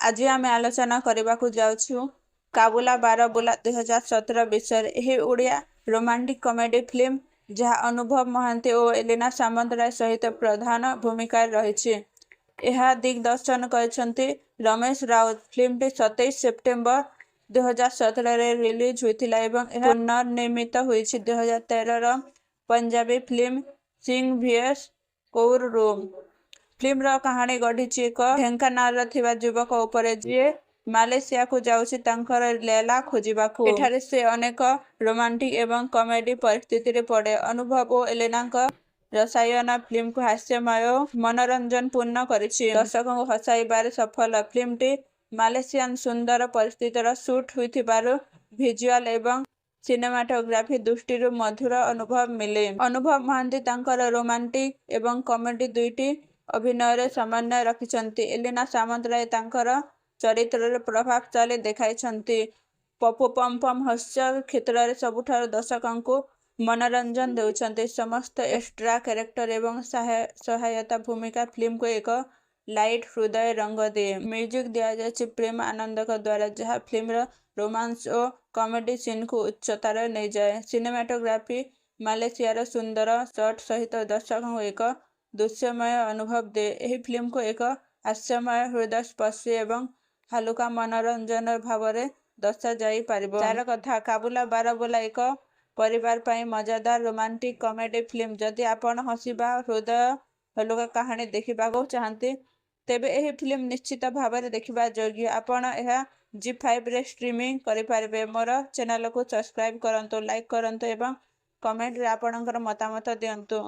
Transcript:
ଆଜି ଆମେ ଆଲୋଚନା କରିବାକୁ ଯାଉଛୁ କାବୁଲା ବାରବୁଲା 2017 ବିଷୟରେ। ଏହି ଓଡ଼ିଆ ରୋମାଣ୍ଟିକ୍ କମେଡି ଫିଲ୍ମ ଯାହା ଅନୁଭବ ମହାନ୍ତି ଓ ଏଲିନା ସାମନ୍ତରାୟ ସହିତ ପ୍ରଧାନ ଭୂମିକାରେ ରହିଛି। ଏହା ଦିଗ୍ଦର୍ଶନ କରିଛନ୍ତି ରମେଶ ରାଉତ। ଫିଲ୍ମଟି 27 ସେପ୍ଟେମ୍ବର 2017ରେ ରିଲିଜ୍ ହୋଇଥିଲା ଏବଂ ଏହା ପୁନର୍ନିର୍ମିତ ହୋଇଛି 2013ର ପଞ୍ଜାବୀ ଫିଲ୍ମ ସିଂ ଭିଏସ୍ କୌରରୁ। ଫିଲ୍ମର କାହାଣୀ ଗଢ଼ିଛି ଏକ ଢେଙ୍କାନାଳର ଥିବା ଯୁବକ ଉପରେ, ଯିଏ ମାଲେସିଆକୁ ଯାଉଛି ତାଙ୍କର ଲୈଲା ଖୋଜିବାକୁ। ଏଠାରେ ସେ ଅନେକ ରୋମାଣ୍ଟିକ୍ ଏବଂ କମେଡି ପରିସ୍ଥିତିରେ ପଡ଼େ। ଅନୁଭବ ଓ ଏଲିନାଙ୍କ ରସାୟନ ଫିଲ୍ମକୁ ହାସ୍ୟମୟ ଓ ମନୋରଞ୍ଜନପୂର୍ଣ୍ଣ କରିଛି। ଦର୍ଶକଙ୍କୁ ହସାଇବାରେ ସଫଳ। ଫିଲ୍ମଟି ମାଲେସିଆନ ସୁନ୍ଦର ପରିସ୍ଥିତିର ସୁଟ୍ ହୋଇଥିବାରୁ ଭିଜୁଆଲ୍ ଏବଂ ସିନେମାଟୋଗ୍ରାଫି ଦୃଷ୍ଟିରୁ ମଧୁର ଅନୁଭବ ମିଳେ। ଅନୁଭବ ମହାନ୍ତି ତାଙ୍କର ରୋମାଣ୍ଟିକ୍ ଏବଂ କମେଡି ଦୁଇଟି ଅଭିନୟରେ ସମନ୍ୱୟ ରଖିଛନ୍ତି। ଏଲିନା ସାମନ୍ତରାୟ ତାଙ୍କର ଚରିତ୍ରରେ ପ୍ରଭାବଶାଳୀ ଦେଖାଇଛନ୍ତି। ପପୁ ପମ୍ ପମ୍ ହାସ୍ୟ କ୍ଷେତ୍ରରେ ସବୁଠାରୁ ଦର୍ଶକଙ୍କୁ ମନୋରଞ୍ଜନ ଦେଉଛନ୍ତି। ସମସ୍ତ ଏକ୍ସଟ୍ରା କ୍ୟାରେକ୍ଟର ଏବଂ ସହାୟତା ଭୂମିକା ଫିଲ୍ମକୁ ଏକ ଲାଇଟ୍ ହୃଦୟ ରଙ୍ଗ ଦିଏ। ମ୍ୟୁଜିକ୍ ଦିଆଯାଇଛି ପ୍ରେମ ଆନନ୍ଦଙ୍କ ଦ୍ୱାରା, ଯାହା ଫିଲ୍ମର ରୋମାନ୍ସ ଓ କମେଡି ସିନ୍କୁ ଉଚ୍ଚତାରେ ନେଇଯାଏ। ସିନେମାଟୋଗ୍ରାଫି ମାଲେସିଆର ସୁନ୍ଦର ସଟ୍ ସହିତ ଦର୍ଶକଙ୍କୁ ଏକ ଦୃଶ୍ୟମୟ ଅନୁଭବ ଦିଏ। ଏହି ଫିଲ୍ମକୁ ଏକ ହାସ୍ୟମୟ, ହୃଦୟସ୍ପର୍ଶୀ ଏବଂ ହାଲୁକା ମନୋରଞ୍ଜନ ଭାବରେ ଦର୍ଶାଯାଇପାରିବ। ସାରକଥା: କାବୁଲା ବାରବୁଲା ଏକ ପରିବାର ପାଇଁ ମଜାଦାର ରୋମାଣ୍ଟିକ୍ କମେଡି ଫିଲ୍ମ। ଯଦି ଆପଣ ହସିବା ଓ ହୃଦୟ ହାଲୁକା କାହାଣୀ ଦେଖିବାକୁ ଚାହାଁନ୍ତି, ତେବେ ଏହି ଫିଲ୍ମ ନିଶ୍ଚିତ ଭାବରେ ଦେଖିବା ଯୋଗ୍ୟ। ଆପଣ ଏହା ଜି5ରେ ଷ୍ଟ୍ରିମିଂ କରିପାରିବେ। ମୋର ଚ୍ୟାନେଲକୁ ସବସ୍କ୍ରାଇବ କରନ୍ତୁ, ଲାଇକ କରନ୍ତୁ ଏବଂ କମେଣ୍ଟରେ ଆପଣଙ୍କର ମତାମତ ଦିଅନ୍ତୁ।